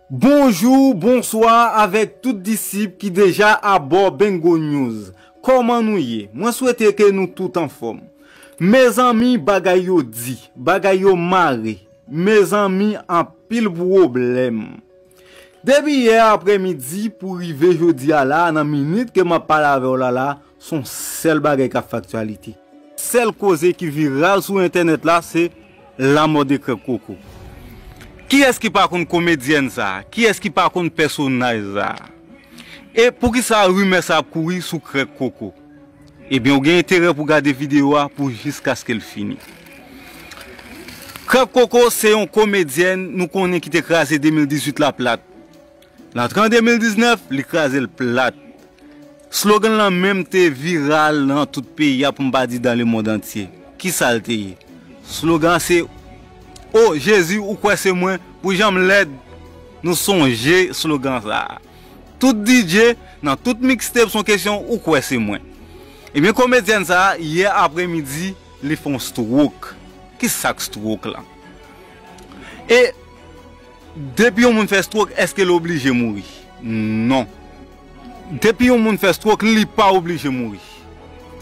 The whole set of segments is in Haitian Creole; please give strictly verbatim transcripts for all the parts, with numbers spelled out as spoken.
Bonjou, bonswa avèk tout disip ki deja abò Bengo News. Kòman nou ye? Mwen swete ke nou tout anfòm. Mezanmi, bagay yo di, bagay yo mare. Mezanmi, anpil pwoblèm. Depi yè aprèmidi pou rive jodi a la, nan minit ke m ap pale avè w la la, se yon sèl bagay k ap fè aktyalite. Sèl koze ki viral sou entènèt la, se lanmò de Krèk Koko. Kiyès ki pa konn komedyèn sa a? Kiyès ki pa konn pèsonaj sa a? E poukisa rimè sa ap kouri sou Krèk Koko? Ebyen, ou gen enterè pou gade videyo a pou jiskaske l fini. Krèk Koko se yon komedyèn nou konnen ki te kraze de mil dizuit la plat. L antre an de mil diznèf, li kraze l plat. Slogan lan menm te viral nan tout peyi a, pou m pa di dans le monde entier. Kisa l te ye? Slogan an se, "O Jezi, ou kwè se mwen, pou jan m lèd." Nou sonje slogan sa a. Tout D J, nan tout mixtape, se yon kesyon, "Ou kwè se mwen?" Ebyen, komedyèn sa a, yè aprèmidi, li fè yon stroke. Kisa k stroke la? E depi yon moun fè stroke, èske l oblije mouri? Non. Depi yon moun fè stroke, li pa oblije mouri.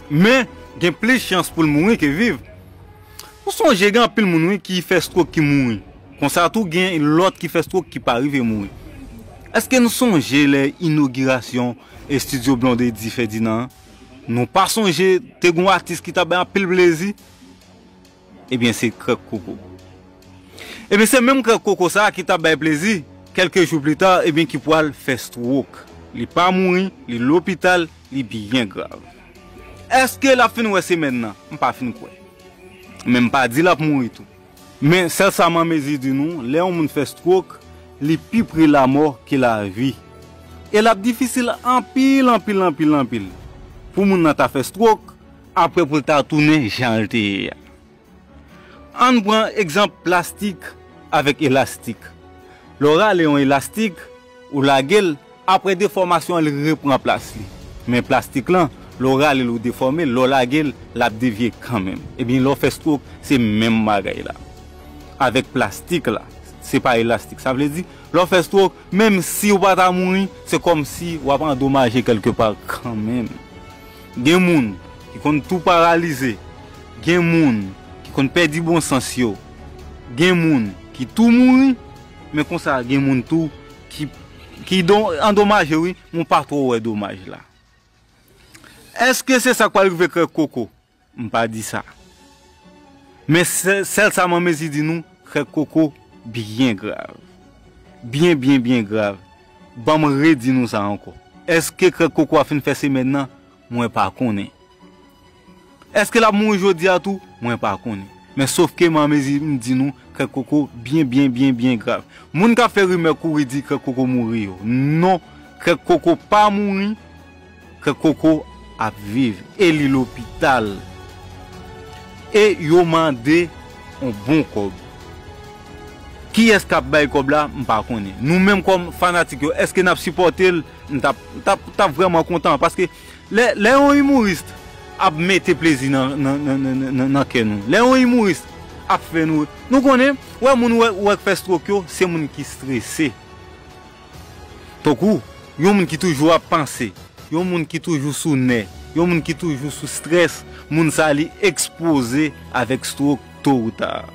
Men, gen plis chans pou l mouri ke viv. Ou sonje gen anpil moun, wi, ki fè stroke ki mouri. Konsa tou, gen lòt ki fè stroke ki pa rive mouri. Èske nou sonje lè inogirasyon estidyo Blondedy Ferdinand an? Nou pa sonje te gen yon atis ki t ap bay anpil plezi? Ebyen, se Krèk Koko. Ebyen, se menm Krèk Koko sa a ki t ap bay plezi, kèlke jou pita, ebyen, ki pral fè stroke. Li pa mouri, li lopital, li byen grav. Èske l ap fin wè semèn nan? M pa fin kwè. Men m pa di l ap mouri tou. Men sèl sa m an mezi di nou, lè yon moun fè stroke, li pi pre lamò ke lavi. E l ap difisil anpil, anpil, anpil, anpil pou moun nan ta fè stroke, apre pou l ta tounen jan l te ye a. Ann pran egzanp plastik avèk elastik. Lè w rale yon elastik, ou lage l, apre defòmasyon an, li repran plas li. Men plastik lan, lè w rale l, ou defòme l, lè w lage l, l ap devye kanmenm. Ebyen, lè w fè stroke, se menm bagay la. Avèk plastik la, se pa elastik. Sa vle di, lè w fè stroke, menm si w pa ta mouri, se kòmsi w ap andomaje kèlkepa kanmenm. Gen moun ki konn tou paralize, gen moun ki konn pèdi bon sans yo, gen moun ki tou mouri, men konsa gen moun tou ki, ki don, andomaje, wi, men w pa twò wè domaj la. Èske se sa k pral rive Krèk Koko? M pa di sa. Men sè-, sèl sa m an mezi di nou, Krèk Koko byen grav. Byen, byen, byen grav. Ban m redi nou sa ankò. Èske Krèk Koko a fin fè semèn nan? Mwen pa konnen. Èske l ap mouri jodi a tou? Mwen pa konnen. Men sofke m an mezi m di nou, Krèk Koko byen, byen, byen, byen grav. Moun k ap fè rimè kouri di Krèk Koko mouri yo. Non, Krèk Koko pa mouri. Krèk Koko ap viv e li lopital. E yo mande yon bon kòb. Kiyès k ap bay kòb la, m pa konnen. Nou menm kòm fanatik yo, èske n ap sipòte l? M t ap, t ap, t ap vrèman kontan. Paske lè, lè yon imouris ap mete plezi nan, nan, nan, nan, nan, nan kè nou, lè yon imouris ap fè nou, nou konnen, wè moun wè, wè k fè stwok yo, se moun ki strese. Tankou yon moun ki toujou ap panse, yon moun ki toujou sou nè, yon moun ki toujou sou strès, moun sa li ekspoze avèk stwok to ou ta.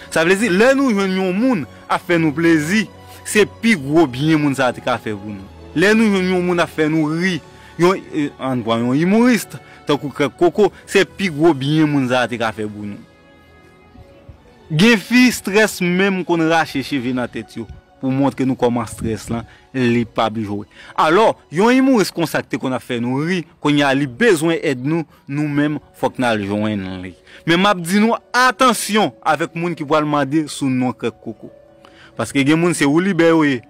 Sa vle di, lè nou jwenn yon moun ap fè nou plezi, se pi gwo byen moun sa te ka fè pou nou. Lè nou jwenn yon moun ap fè nou ri, yon, e, ann pran yon imouris, tankou Krèk Koko, se pi gwo byen moun sa te ka fè pou nou. Gen fi, strès menm konn rache cheve nan tèt yo pou montre nou kòman strès lan, li p ap jwe. Alò, yon imouris konsa ki te konn ap fè nou ri, kounye a li bezwen èd nou, nou menm, fòk n al jwenn li. Men m ap di nou, atansyon avèk moun ki pral mande sou non Krèk Koko. Paske gen moun se woulibè yo ye.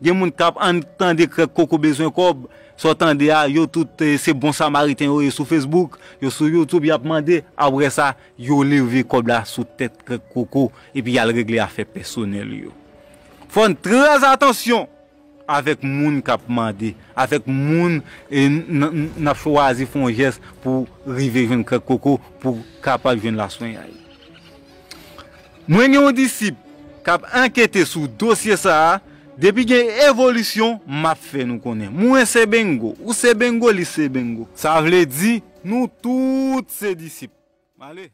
Gen moun k ap ann tande Krèk Koko bezwen kòb. Sa w tande a, yo tout, eh, se bon samariten yo ye sou Facebook, yo sou YouTube, y ap mande. Apre sa, yo leve kòb la sou tèt Krèk Koko, epi y al regle afè pèsonèl yo. Fò n trè atansyon avèk moun k ap mande, avèk moun, eh, n, n, n ap chwazi fè yon jès pou rive jwenn Krèk Koko, pou kapab jwenn laswenyay. Mwen gen yon disip k ap ankyete sou dosye sa a, Depi gen evolisyon, m ap fè nou konnen. Mwen se Bengo, ou se Bengo, li se Bengo. Sa vle di, nou tout se disip. M ale.